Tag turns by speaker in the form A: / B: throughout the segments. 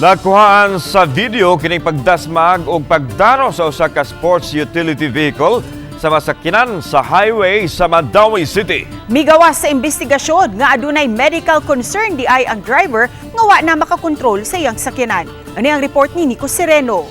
A: Nakuhaan sa video kining pagdasmag og pagdaro sa usa ka sports utility vehicle sa masakinan sa highway sa Mandaue City.
B: Migawas sa investigasyon nga adunay medical concern di ay ang driver nga wa na makakontrol sa iyang sakyanan. Ano ang report ni Nico Sereno?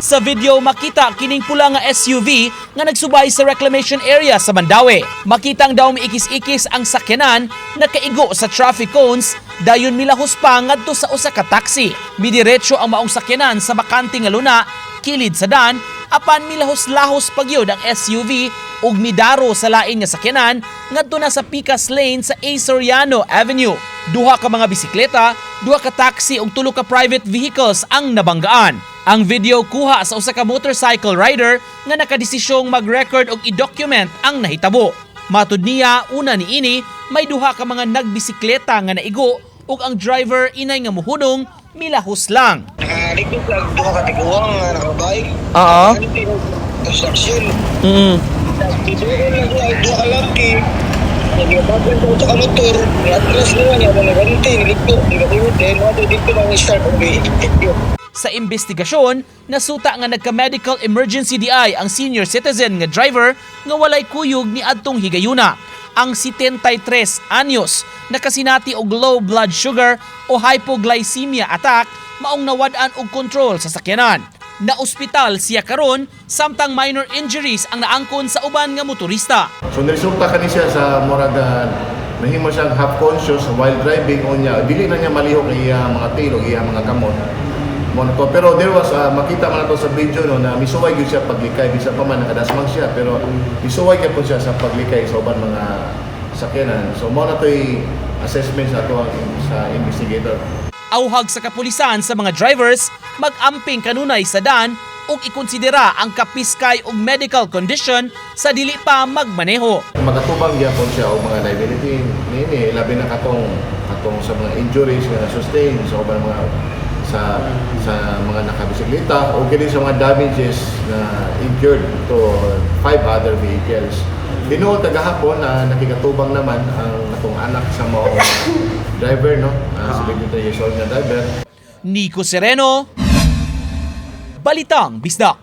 C: Sa video, makita kining pula nga SUV nga nagsubay sa reclamation area sa Mandaue. Makitang daw miikis-ikis ang sakyanan na kaigo sa traffic cones, dayon milahos pa ngadto sa usa ka taxi. Midiretso ang maong sakyanan sa bakante nga luna kilid sa dan, apan milahos-lahos pagyud ang SUV ug midaro sa lain nga sakyanan ngadto na sa Picas Lane sa A. Soriano Avenue. Duha ka mga bisikleta, duha ka taxi ug tulo ka private vehicles ang nabanggaan. Ang video kuha sa usa ka motorcycle rider nga nakadesisyong mag-record og i-document ang nahitabo. Matud niya, una niini, may duha ka mga nagbisikleta nga naigo ug ang driver inay nga muhunong, milahos lang.
D: Nakaligtog lang duha ka tiguang nga nakabike.
C: Oo.
D: Construction. Dito lang niya duha ka laki. Nagbabagan ko sa motor, ni atras niya niya mga ganti niligto, di ba kayo din mo dito lang start og video.
C: Sa investigasyon, nasuta nga nagka-medical emergency DI ang senior citizen nga driver nga walay kuyog ni adtong higayuna. Ang 73 anyos nakasinati og low blood sugar o hypoglycemia attack, maong nawad-an og kontrol sa sakyanan. Na ospital siya karon, samtang minor injuries ang naangkon sa uban nga motorista.
E: So niresulta kani siya sa murag nahimo siyang half conscious while driving, unya dili na niya malihok ang iya mga tail o iya mga kamot. Mo na to. Pero there was makita man nato sa video, no, na misuway gyud siya paglikay bisan pa man nakadasmang siya, pero misuway gyud siya sa paglikay sa uban mga sakyanan. So mao na to'y assessment sa ato sa investigator.
C: Auhag sa kapulisan sa mga drivers, mag-amping kanunay sa dan ug ikonsidera ang kapiskay ug medical condition sa dili pa magmaneho.
E: Magatubang gyapon siya og mga liability niini, labi na katong sa mga injuries nga na-sustain sa uban mga sa mga nakabisikleta o kini sa mga damages na incurred to five other vehicles. Tinuod tagahapon na nakikatubang naman ang atong anak sa maong driver, no, sa 23 years old nga driver.
C: Nico Sereno, Balitang Bisdak.